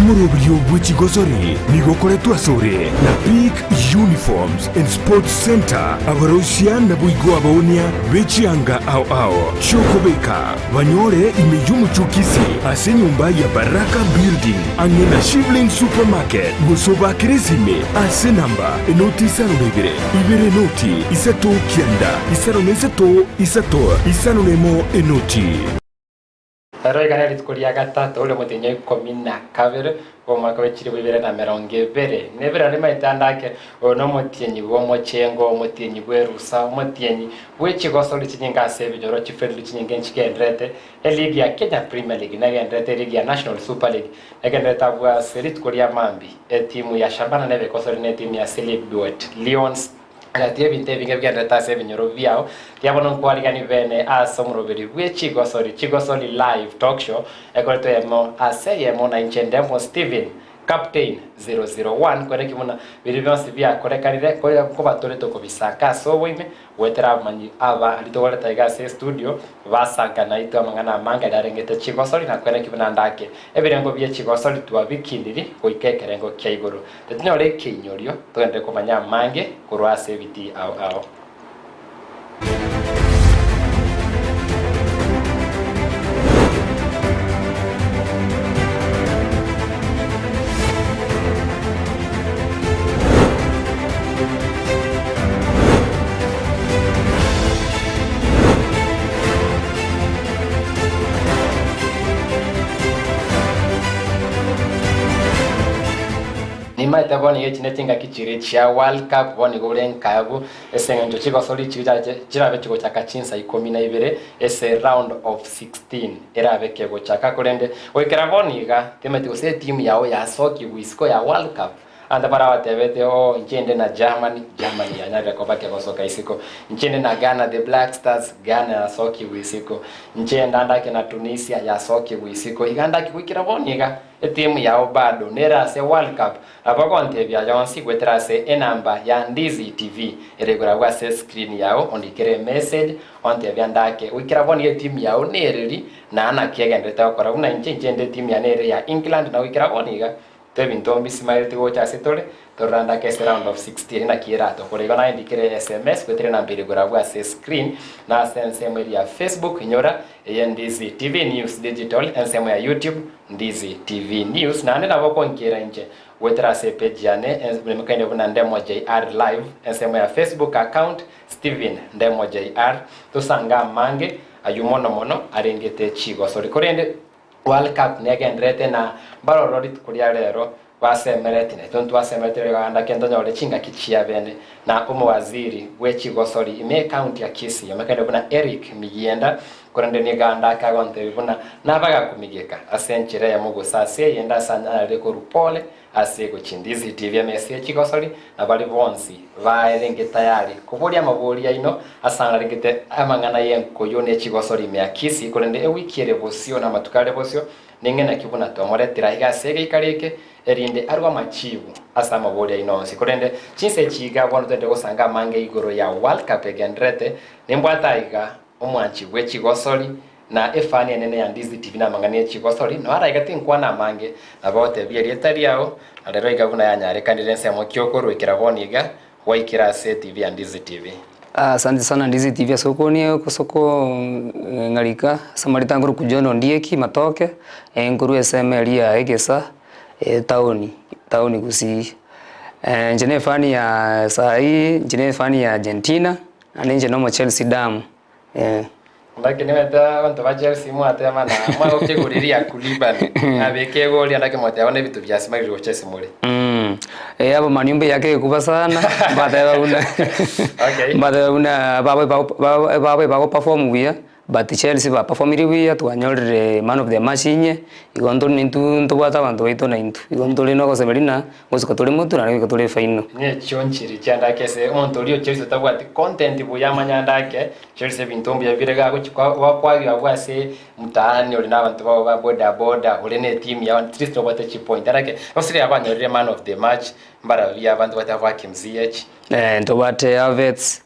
Omoroberio bwe chigosori nigo okoretwe asore na Peak Uniforms and Sports Centre, abaroisia naboigo abaonia be chianga ao ao chi'okobeka, banyore ime y'omochie o Kisii ase enyomba ya Baraka Building ang'e na Shivling Supermarket, gose obakere esime ase enamba enoti isano na ibere, ibere enoti, isato kianda, isano na isato, isato, isano na emo enoti. Ero iga nerituko ria gatato ri'omotienyi o ikomi na kabere bw'omwaka bwe chilifu ibere na emerongo ebere na ebere. Rimaete ande ake, oyo nomotienyi bw'omochengo, omotienyi bw'erusa, omotienyi bwe chigosori chinyinge ase ebinyoro, chifriendly chinyinge nchigendererete, eligi ya Kenya Premier League negendererete, eligi ya National Super League negendererete abwo ase rituko ria mambia, etimu ya Shabana nebe egosori na etimu ya Silibwet Lions. Gati y'ebinto ebinge bigendererete ase ebinyoro biao, rigia bono nkwarigani bene ase omoroberi bwe chigosori, Chigosori Live Talk Show, ekoretwe eyemo ase eyemo na inche Ndemo Stephen, Captain 001, kwereki buna biria bionsi biakorekanire koria nkobatore tokobisanka ase oboime, goetera abamanyi aba aria togoreta iga ase estudio, basanka naitwe amang'ana amange aria arengete chigosori na kwereki buna ndake ebirengo bie chigosori twabikiniri goika ekerengo kia igoro. Titinyore ekeinyorio, togenderere komanya amange korwa ase ebitii ao ao. Nimaete bono iga echi nechingaki chiria chia World Cup bono iga ore nkabu ase eng'encho chigosori chiria chirabe chigochaka chinsa ikomi na ibere ase round of 16 erabe kegochaka korende goikera bono iga timanyeti gose etimu yao yasokigwe isiko ya World Cup Abanto barabatebete, Oo, inche inde na Germany, Germany yanyarire koba kegosoka isiko. Inche inde na Ghana, the Black Stars, Ghana yasokigwe isiko. Inche ndandake na Tunisia, yasokigwe isiko. Iga ndaki goikera bono iga, etimu yao bado nere ase World Cup. Nabo ogontebia yonsi goetera ase enamba ya Ndizi TV ere igoro agwo ase escreen yao, ondikere emessage, ontebia ndake goikera bono iga etimu yao nereri, na naki egendererete gokora. Buna inche, inche inde etimu yane ere ya England, na goikera bono iga, Tebinto mbisimaereti gocha ase tore, tororande ake ase round of 16 naki eratokore. Igo naye ndikere sms goetera enamba ere igoro abwo ase screen na ase ensemo eria ya Facebook inyora eye Ndizi TV News Digital, ensemo ya YouTube Ndizi TV News. Naende nabo okonkera inche goetera ase epage yane emekaine buna Ndemo JR Live, ensemo ya Facebook account Stephen Ndemo JR. Tosange amange aywo mono mono arengete chigosori korende World Cup negendererete na mbaroro rituko ria rero basemereti na intwe ntwasemereti riganda ki ntonyore chingaki chia bene na omowaziri bwe chigosori ime ecounty ya Kisii omekane buna Eric Miyienda korende nigo ande akagontebia buna nabagakumigeka ase enchera eyemo gose ase eyende ase anyarire korwa pole ase gochia Ndizi TV emesa ye chigosori na baria bonsi baerenge tayari koboria amabori aino ase arengete amang'ana y'enkoyo ne chigosori ime ya Kisii korende ewiki ere bosio na amatuko are bosio ning'e naki buna twamoretire aiga ase egeikaro eke erinde arwe amachibu ase amabori aino onsi korende chinsa echi iga bono togende gosanga amange igoro ya World Cup egendererete nimbwate aiga omwanchi bwe chigosori Na efani enene ya Ndizi TV namang'ana ye chigosori, noyo araiga tinkwana amange, nabo agotebia erieta riao, na rero iga buna yanyarekanire ensemo ki okoruekera bono iga, gwaikire ase TV ya Ndizi TV. Asante sana Ndizi TV ase okonia ase okong'arika ase amarita nkorokwa John Ondieki Matoke, nkorwa esemo eria ya Egesa etown town Gusii. Inche ne efani ya saii, inche ne efani ya Argentina, naende inche na omo Chelsea damu. Lakini nimanyete abanto ba Chelsea mwatema na mwagokia igoro riria Koulibaly abeke egori ande akimoteba bono ebinto biasimarire gocha ase more. Eh, abamani mbuya kegekuba sana mbateba buna Okay. mbateba buna babe bago babe bago perform buya but Chelsea ba performire buya twanyorire man of the match inye igo ntore intwe ntobwate abanto baito naintwe igo ntore na ogosemeria na Gosika tore motwe naende goika tore efaino. Ne chionchiri chiandake ase omonto oria o Chelsea otabwati content buya amanye andake Chelsea ebinto mbuya bire gagochi gwakwagio abwo ase mtaani ore na abanto bao ba boda boda ore ne etimu yao at least nobwate chipoint andake gose riria banyorire man of the match mbarabwo abanto bateba Hakim Ziyech. Ntobwate Havertz.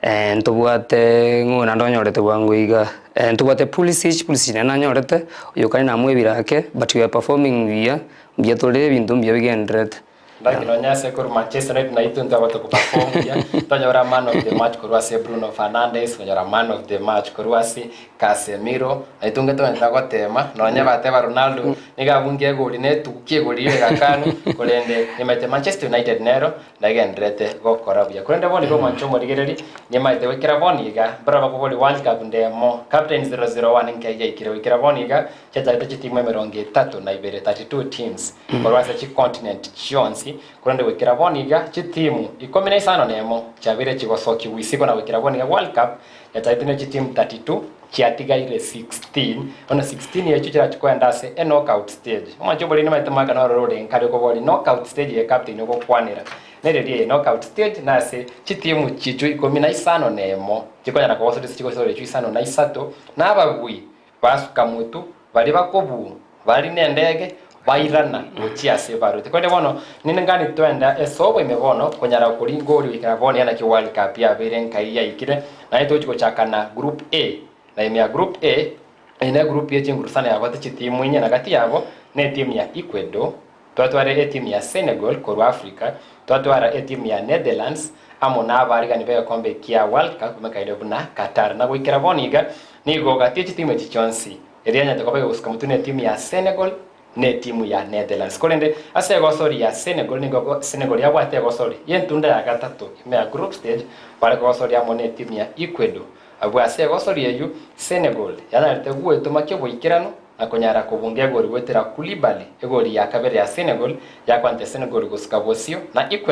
Ntobwate ng'o naende onyorete bwango iga, ntobwate Pulisic, Pulisic nere nanyorete, oyo kare namwebire ake, but we are performing buya, mbuya tore ebinto mbuya bigendererete. Ndaki nonya ase korwa Manchester United naitwe ntwabwate goperform buya, twanyora man of the match korwa ase Bruno Fernandes, twanyora man of the match korwa ase Casemiro, naitwe nge togenda gotema, nonya bateba Ronaldo nigo abunge egori na etukia egori eye egakanu, korende nimanyete Manchester United nero Nagendererete gokora buya. Korende bono igo omwanche omorigereria, nimaete goikera bono iga, mbarabwo bakoboria World Cup ndemo, Captain 001 nkai yaikire goikera bono iga, chiachagete chitimu emerongo etato na ibere, 32 teams, korwa ase chicontinent chionsi, korende goikera bono iga, chitimu ikomi na isano nemo chiabeire chigosokigwa isiko na goikera bono iga World Cup yachagete ne chitimu 32 chiatigaire 16, bono 16 echio chirachie koenda ase e-knockout stage. Omwancho oboriri nimaete omwaka nororo ore nkare okoboria knockout stage eye captain ogokwanera nereri eye knockout stage nase chitimu chichwo ikomi na isano na emo chikonyara kogosoria ase chigosoria echio isano na isato na ababui basuka motu baria bakobuu bari nendege bairana gochia ase barwete. Korende bono ningani twenda ase oboime bono konyara koringoria goikera bono eria naki World Cup yabeire nkai yaikire, naende togochia gochaka na Group A. Na ime ya Group A, eye ne group ye chinguru sana yabwate chitimu inye na gati yabo ne etimu ya Ecuador, twatware etimu ya Senegal korwa Africa, twatwara etimu ya Netherlands amo na abaarigani b'egekombe kia World Cup bamekaire buna Qatar. Na goikera bono iga, nigo gati ye chitimu echi chionsi Erio yanyarete koba egosuka motwe netimu ya Senegal na etimu ya Netherlands. Korende ase egosori ya Senegal nigo Senegal yabwate egosori y'entunda ya gatato ime ya group stage bare kogosoria amo netimu ya Ecuador. Abwo ase egosori eyio Senegal yanyarete gwetoma ki'oboikeranu na konyara kobunga egori goetera Koulibaly egori ya kabere ya Senegal yakwanete Senegal gosuka bosio na Ecuador.